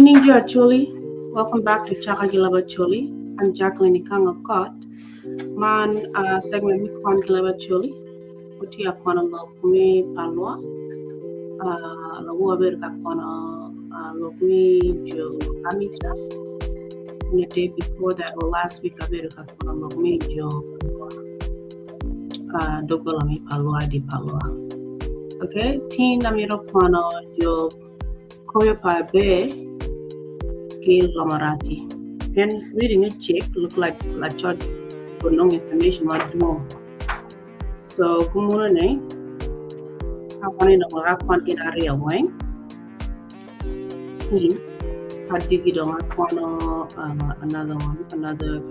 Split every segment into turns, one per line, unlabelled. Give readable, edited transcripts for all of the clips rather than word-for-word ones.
Nining jo Acholi, welcome back to Caka gi Leb Acholi. I'm Jacqueline Ikanga Kot. Man uh, segment me kwan ki leb Acholi. Watye ka kwano lok me Palwa. Uh, lawo abedo ka kwano uh, lok me jo Amita. And the day before that or last week abedo ka kwano lok me jo Palwa. Uh, dogola me Palwa di Palwa. Okay, tin amito kwano jo Koyo pa aber ki Lomarati. Pien reading a check look like lacoc onongo information madwong. So gumuno ni akwano ni dong wek akwan gin aryo weng. Adigi dong akwano uh, another one, another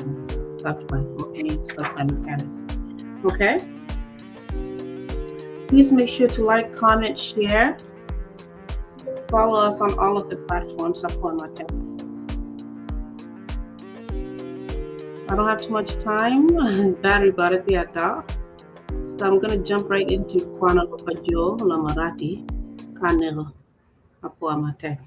subject, okay, subject mechanic. Okay. Please make sure to like, comment, share. Follow us on all of the platforms Support Matek. I don't have too much time. Battery bharati ata. So I'm gonna jump right into Kwana Lopajo Lamarati Kanelo Apo Matek.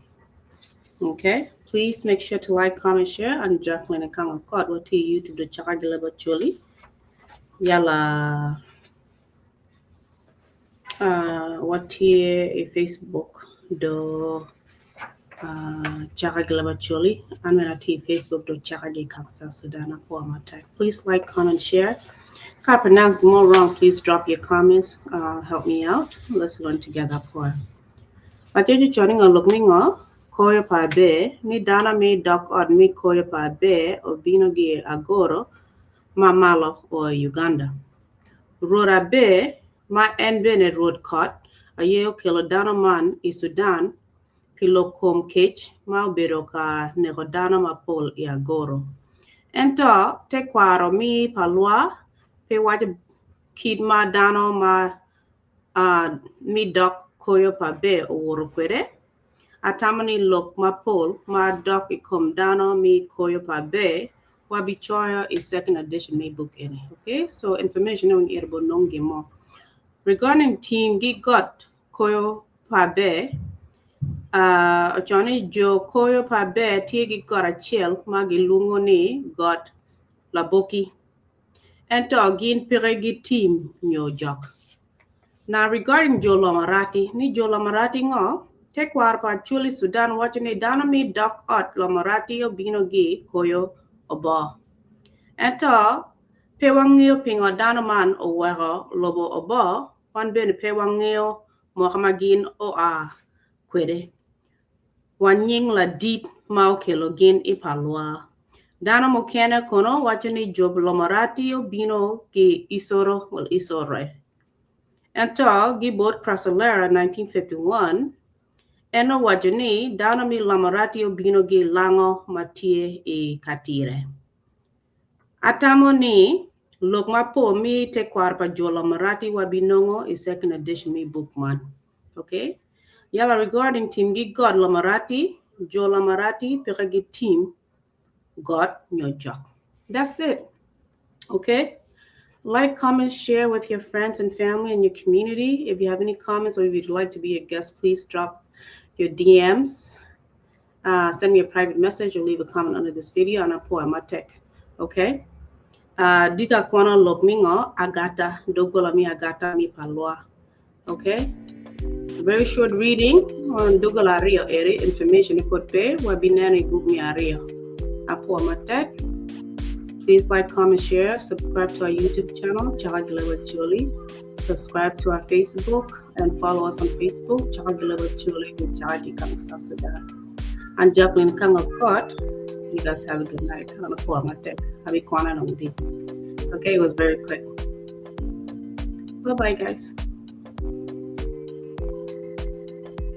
Okay, please make sure to like, comment, share, and Jacqueline Akanga Kot wati YouTube the Chakagileba Choli. Yala uh, watye i Facebook do uh, Chaka Gileba Choli. An bene atye i Facebook do Chaka gi Kaka South Sudan Apo Matek. Please like, comment, share. If I pronounce more wrong, please drop your comments. Uh, help me out. Let's learn together. Apo. Ajojo chon ni ngo lok ni ngo koyo pa aber ni dano mi dok ot mi koyo pa aber obino gi agoro ma malo o i Uganda. Rwot Aber, ma en bene rwod kot, aye okelo dano man i Sudan pi lok kom kec ma obedo ka neko dano mapol i agoro. Ento tekwaro mi pa lwa pe waco kit ma dano ma mi dok koyo pa Aber owoto kwede. Atamo ni lok mapol ma dok i kom dano mi koyo pa Aber wabicoyo i second edition me book eni. Okay, so information eni iro bonong gin mo. Regarding team gi got koyo pa Aber, uh, ocono ni jo koyo pa Aber tye gi got acel ma gilwongo ni got Laboki. Ento gin peke gi team nyo jok. Now regarding jo Lomarati, ni jo Lomarati ngo? Tekwaro pa Acholi Sudan waco ni dano mi dok ot Lomarati obino gi koyo obo. Ento pe wangeyo pingo dano man oweko lobo obo, wan bene pe wangeyo mwaka ma gin oa kwede. Wa nying ladit ma okelo gin i pa lwa. Dano mukene kono waco ni jo Lomarati obino ki Isoro, well, Isore. Ento gi bot Crasolera 1951, en owaco ni dano mi Lomarati obino gi lango ma tye i Katire. Atamo ni lok mapol mi tekwaro pa jo Lomarati wabinongo i second edition mi book man. Okay? Yala regarding team gi God Lomarati, jo Lomarati peke gi team God nyo jok. That's it. Okay? Like, comment, share with your friends and family and your community. If you have any comments or if you'd like to be a guest, please drop your DMs. Send me a private message or leave a comment under this video on Apo Amatek. Okay? Diga kwana lok mingo agata dogola mi agata mi palwa. Okay? It's a very short reading on dogola ario eri information ipot pe wabineno i book mi ario. Apo Amatek. Please like, comment, share, subscribe to our YouTube channel, Chaka Gilewa Choli. Subscribe to our Facebook and follow us on Facebook, Chaka Gilewa Choli with Chaka Kang South Sudan. I'm Jacqueline Kang of God. You guys have a good night. Okay, it was very quick. Bye bye, guys.